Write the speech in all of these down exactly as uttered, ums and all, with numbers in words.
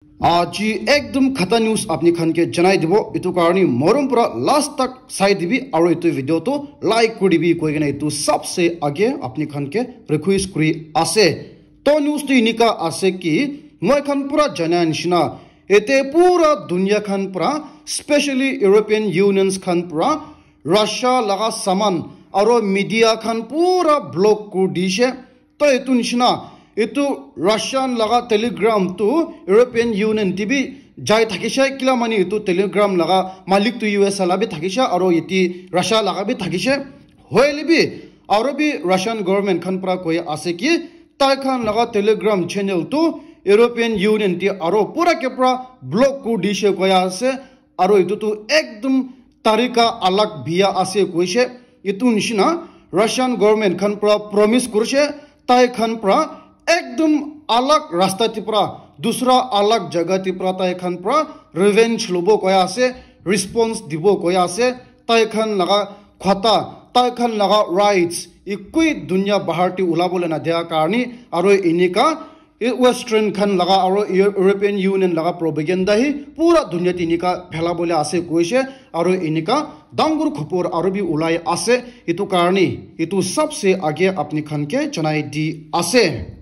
Aji ekdum khata news apni khan ke janai dibo. Itu karni morom pura last tak sai dibi aru itu video to like kuri dibi koi kena itu sabse age apni khan ke request kuri ase. To news tu inika ase ki moi khan pura jana nishina ete pura dunia khan pura, specially European Unions khan pura Russia laga saman aro media khan pura block kuri dishe. To etu nishina, etu Russian laga Telegram tu European Union te bi jai thakishe, kila mani etu Telegram laga malik tu U S A la bi thakishe, aro yate Russia laga bi thakishe. Hoile bi, aro bi Russian government khan pra koi ase ki, tai khan laga Telegram channel tu European Union te aro pura ke pura block kuri dishe koi ase. Aro etu tu ekdum tarika alag biya ase koishe. Etu nishina Russian government khan pra promise kurishe, tai khan pra ekdum alag rasta te pra, dusra alag jaga te pra tai khan pra revenge lobo koi ase, response dibo koi ase. Tai khan laga khata, tai khan laga rights, ekui dunia bahar te ulabole na dia karni, aro enika e Western khan laga aro Eu-, European Union laga propaganda hi pura dunia te enika phelabole ase koishe, aro enika dangor khopor aro bi ulai ase. Etu karni etu sabse age apni khan ke janai di ase.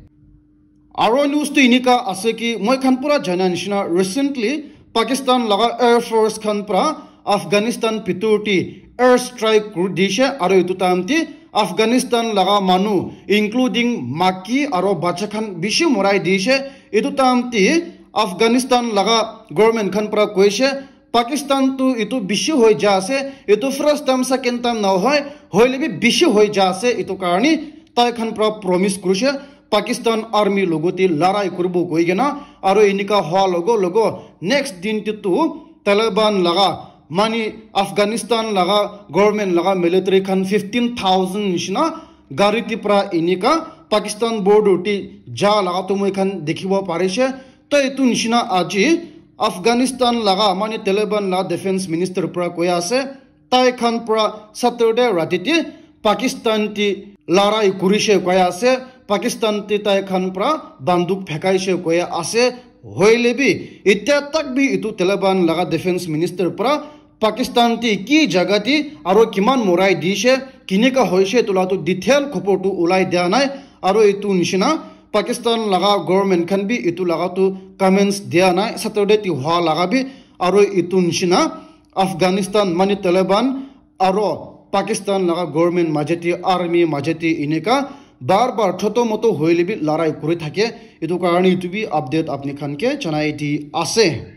Aro news tu enika ase ki moi khan pura jana nishina recently Pakistan laga Air Force khan pra Afghanistan bitor te air strike kuri dishe, aro etu time te Afghanistan laga manu including maki aro bacha khan bishi morai dishe. Etu time te Afghanistan laga government khan pra koishe Pakistan tu etu bishi hoi ja ase, etu first time, second time na hoi, hoile bi bishi hoi ja ase, etu karni tai khan pra promise kurishe Pakistan army logote larai kuribo koi kena, aro enika hoa logo logo next din te tu Taliban laga, mani Afghanistan laga government laga military khan fifteen thousand nishina gari te pra enika Pakistan border te ja laga tu moi khan dikhibo parishe. To etu nishina aji Afghanistan laga mani Taliban laga defense minister pra koi ase, tai khan pra Saturday rati te Pakistan te larai kurishe koi ase, Pakistan te tai khan pra banduk phekaishe koi ase. Hoile bi, itya tak bi etu Taliban laga defense minister pra Pakistan te ki jaga te aro kiman morai dishe, kinika hoishe etu la tu detail khopor tu ulai dia nai. Aro etu nishina Pakistan laga government khan bi etu laga tu comments dia nai. Saturday te hua laga bi aro etu nishina Afghanistan mani Taliban aro Pakistan laga government majete, army majete enika bar bar choto moto hoile bi larai kuri thake. Etu karni etu bi update apni khan ke janai di ase.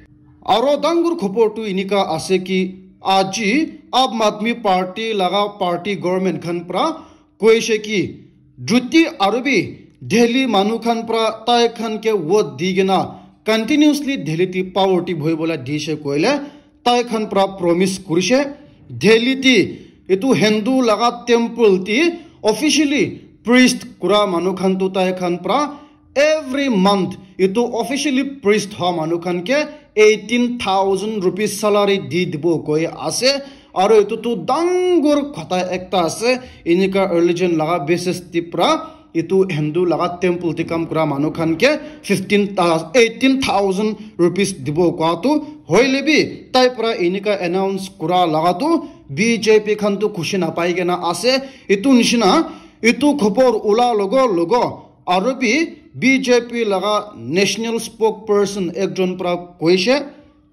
Aro dangor khopor tu enika ase ki aji Aam Aadmi Party laga party government khan pra koishe ki juti aro bi Delhi manu khan pra tai khan ke vote di kena continuously Delhi te power te bohi bola dishe koile tai khan pra promise kurishe Delhi te etu Hindu laga temple te officially priest kura manu khan tu tai khan pra every month etu officially priest hoa manu khan ke eighteen thousand rupees salary di dibo koi ase. Aro etu tu dangor khota ekta ase. Enika religion laga basis te pra etu Hindu laga temple te kam kura manu khan ke fifteen, eighteen thousand rupees dibo koa tu hoile bi tai pra enika announce kura laga tu B J P khan tu khushi napai kena ase. Etu nishina etu khopor ula logo logo aro bi B J P laga national spokesperson ekjon pra koishe,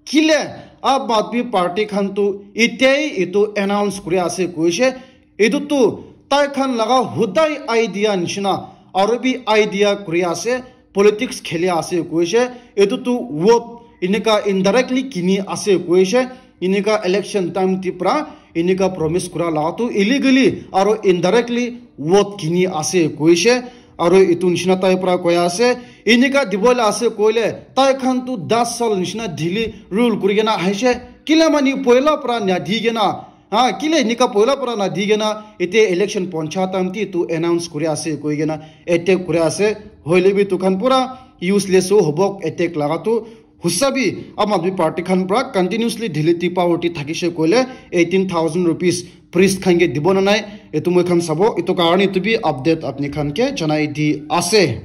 kile Aam Aadmi Party khan tu itei etu announce kuri ase koishe, etu tu tai khan laga hudai idea nishina aro bi idea kuri ase, politics kheli ase koishe, etu tu vote enika indirectly kini ase koishe, enika election time te pra enika promise kura laga tu illegally aro indirectly vote kini ase koishe. Aro etu nishina tai pra koi ase, enika dibole ase koile tai khan tu das sal nishina Delhi rule kuri kena ahishe, kila mani poila pra na di kena, ha, kile enika poila pra na di kena ete election poncha time te tu announce kuri ase koi kena attack kuri ase. Hoile bi tu khan pura useless ho hobo attack laga tu. Husa bi Aam Aadmi Party khan pra continuously Delhi te power te thakishe koile eighteen thousand rupees priest khan ke dibo na nai, etu moi khan sabo. Etu karni etu bi update apni khan ke janai di ase.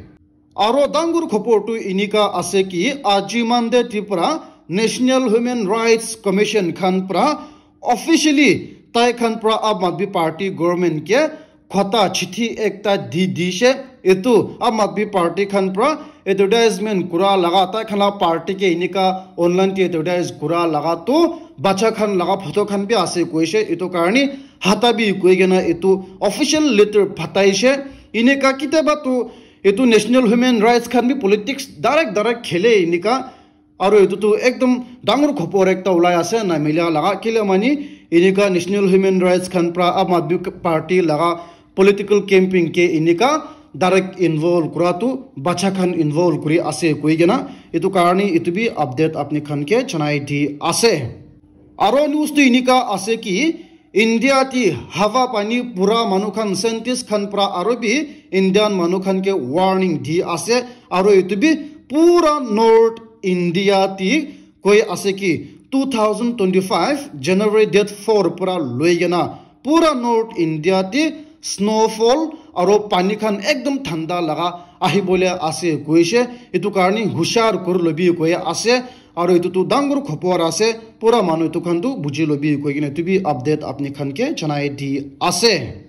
Aro dangor khobor tu enika ase ki aji Monday te pra National Human Rights Commission khan pra officially tai khan pra Aam Aadmi Party government ke khota chithi ekta di dishe. Etu Aam Aadmi Party khan pra advertisement kura laga, tai khan la party ke enika online te advertise kura laga tu bacha khan laga photo khan bi ase koishe. Etu karne hata bi koi kena etu official letter phataishe. Enika kitaba tu etu National Human Rights khan bi politics direct direct khele enika. Aro etu tu ekdom dangor khobor ekta ulai ase na milia laga, kile mani enika National Human Rights khan pra Aam Aadmi Party laga political campaign ke enika direct involve kura tu bacha khan involve kuri ase koi kena. Etu karne etu bi update apni khan ke janai di ase. Aro news tu enika ase ki India ti hawa pani pura manu khan scientist khan pra aro bi Indian manu khan ke warning di ase. Aro etu bi pura North India ti koi ase ki two thousand twenty-five January date four pra loi kena pura North India ti snowfall aro pani khan ekdom thanda laga ahibole ase koishe. Etu karne hushar kuri lobi koi ase. Aro etu tu dangor khobor ase, pura manu etu khan tu buji lobi koi kena etu bi update apni khan ke janai di ase.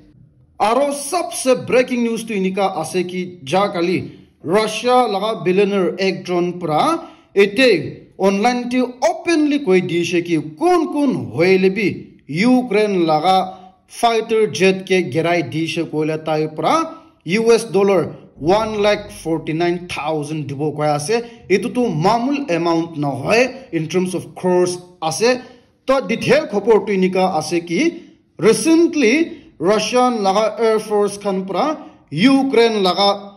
Aro sabse breaking news tu enika ase ki ja kali Russia laga billionaire ekjon pra ete online te openly koi dishe ki kun kun hoile bi Ukraine laga fighter jet ke girai dishe koile tai pra U S dollar one lakh forty nine thousand dibo koi ase. Etu tu mamul amount nohoi in terms of crores ase. To detail khobor tu enika ase ki recently Russian laga air force khan pra Ukraine laga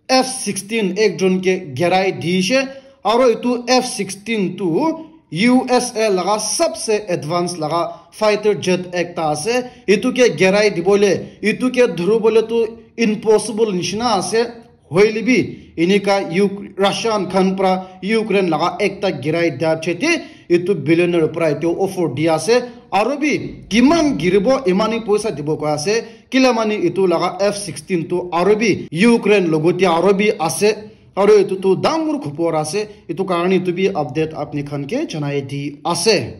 F sixteen ekjon ke girai dishe, aro etu F sixteen tu U S A laga sabse advance laga fighter jet ekta ase. Etu ke girai dibole, etu ke dhuribole tu impossible nishina ase. Hoile bi enika Uk-, Russian khan pra Ukraine laga ekta girai dia chete etu billionaire pra etu offer di ase. Aro bi kiman giribo imani poisa dibo koi ase. Kila mani etu laga F sixteen tu aro bi Ukraine logote aro bi ase. Aro etu tu dangor khobor ase. Etu karne etu bi update apni khan ke janai di ase.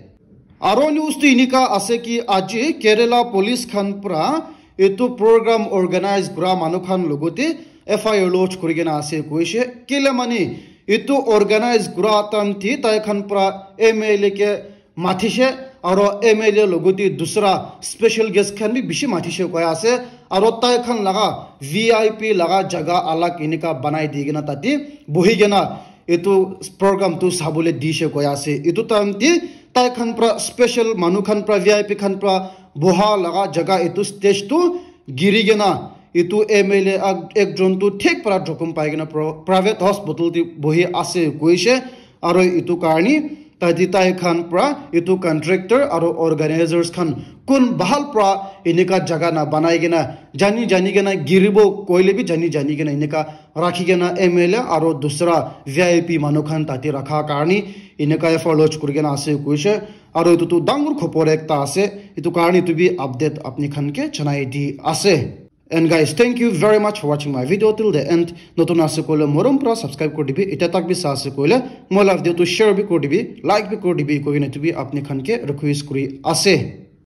Aro news tu enika ase ki aji Kerala police khan pra etu program organize kura manu khan logote F I R lodge kuri kena ase koishe. Kila mani etu organize kura time te tai khan pra M L A ke mathishe, aro M L A logote dusra special guest khan bi bishi mathishe koi ase, aro tai khan laga V I P laga jaga alag enika banai di kena tate bohi kena etu program tu sabole dishe koi ase. Etu time te tai khan pra special manu khan pra V I P khan pra boha laga jaga etu stage tu giri kena etu M L A ak-, ekjon tu thik para jokhom pai kena pro-, private hospital te bohi ase koishe. Aro etu karne tate tai khan pra etu contractor aro organizers khan kun bahal pra enika jaga na banai kena jani jani kena giribo koile bi jani jani kena enika rakhi kena M L A aro dusra V I P manu khan tate rakha karne enika F I R lodge kuri kena ase koishe. Aro etu tu dangor khobor ekta ase, etu karne etu bi update apni khan ke janai di ase. And guys, thank you very much for watching my video till the end. Notun ase koile morom pra subscribe kuri dibi, eta tak bi sa ase koile moi la video tu share bi kuri dibi, like bi kuri dibi koi kena etu bi apni khan ke request kuri ase.